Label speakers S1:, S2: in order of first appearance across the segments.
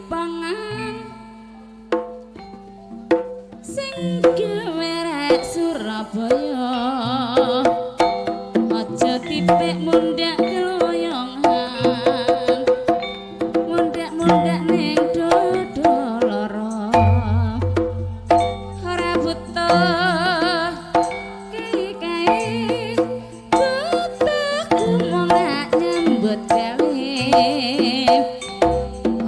S1: Sepongan sing gewerek Surabaya aja titik mundhak keloyongan mundhak-mundhak ning dodo lara ora butuh kae butuh mung nyambut gawe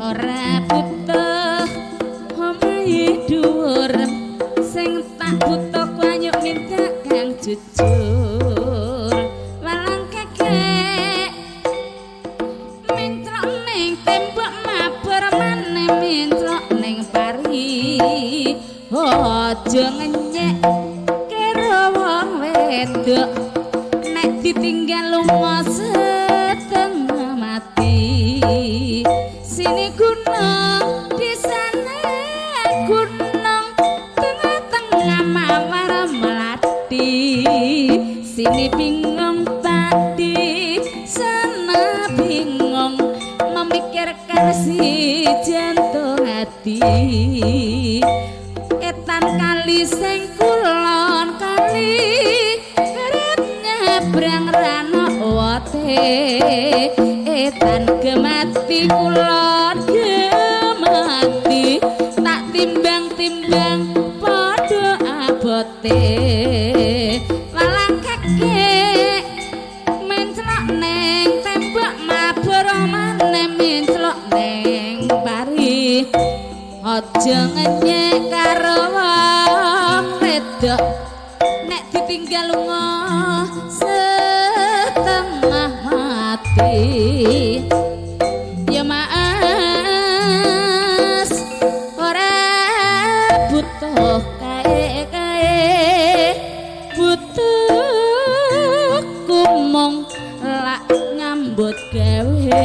S1: ora butuh omahe dhuwur sing tak butuh kwanyuk minta kang jujur walang kekek mentrok ning tembok mabur maneh mentrok ning pari aja ngenyek karo wong wedok nek ditinggal lunga setengah mati sini gunung di sana gunung tengah-tengah mawar melati sini bingung padi sana bingung memikirkan si jantung hati etan kali sing kulon kali kerep nyabrang rano wote etan gemati kulon gemati tak timbang-timbang padha abote walang kekek menclok neng tembok mabur maneh menclok neng pari aja ngenyek karo wong wedok nek ditinggal lunga setengah mati ya mas ora butuh kae-kae butuh kumong lak nyambut gawe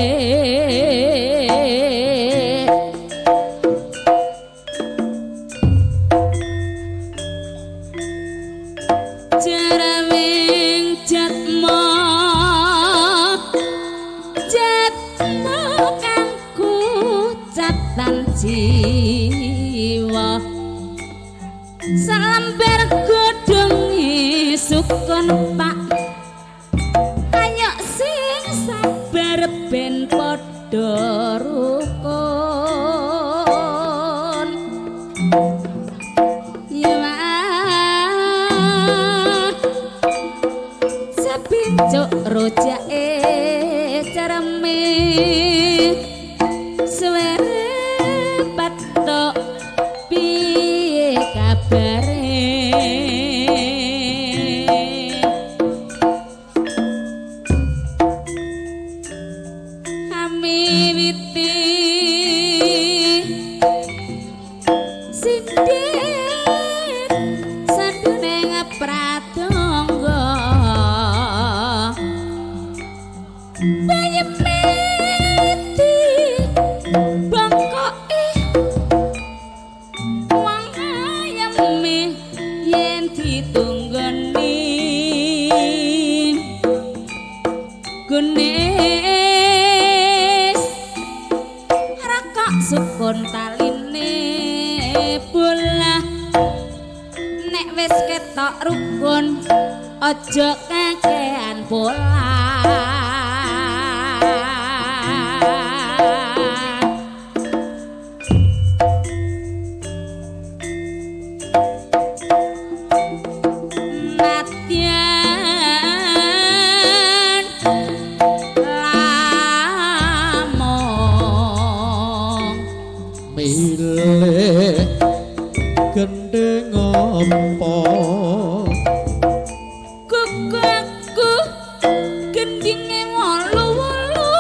S1: jarawing jatma jatma kangku catan jiwa salambar godhonge sukun pak ayo sing sabar ben padha rukun ya sepincuk rojake cereme suwere patok piye kabare amiwiti sindet sadurunge pratangga bayemeti bangkoke wong ayeme yen ditunggoni gunis rekok sukun taline bolah nek wis ketok rukun aja kakean polah Natyan lamong
S2: milih gendheng apa
S1: kuku aku gendinge wolu-wolu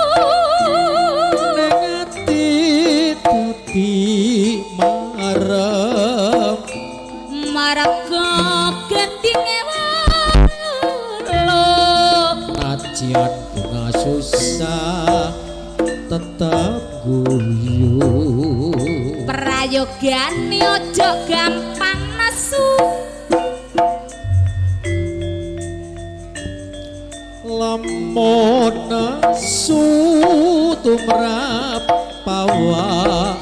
S2: ning ati dadi marem
S1: marga gendinge wolu
S2: najian bunga susah tetep guyu
S1: prayogane aja gampang nesu
S2: lamun nesu tumrap pawak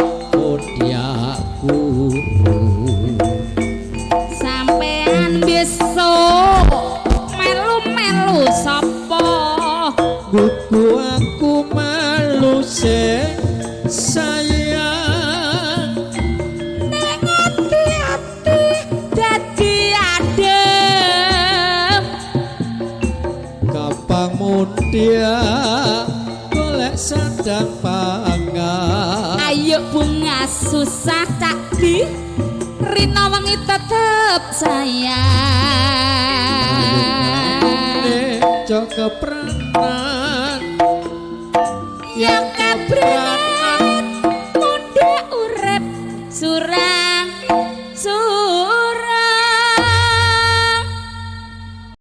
S1: Bunga susah cak di rina wengi tetep sayang.
S2: Aja kepranan
S1: yang kepranan muda urip surat.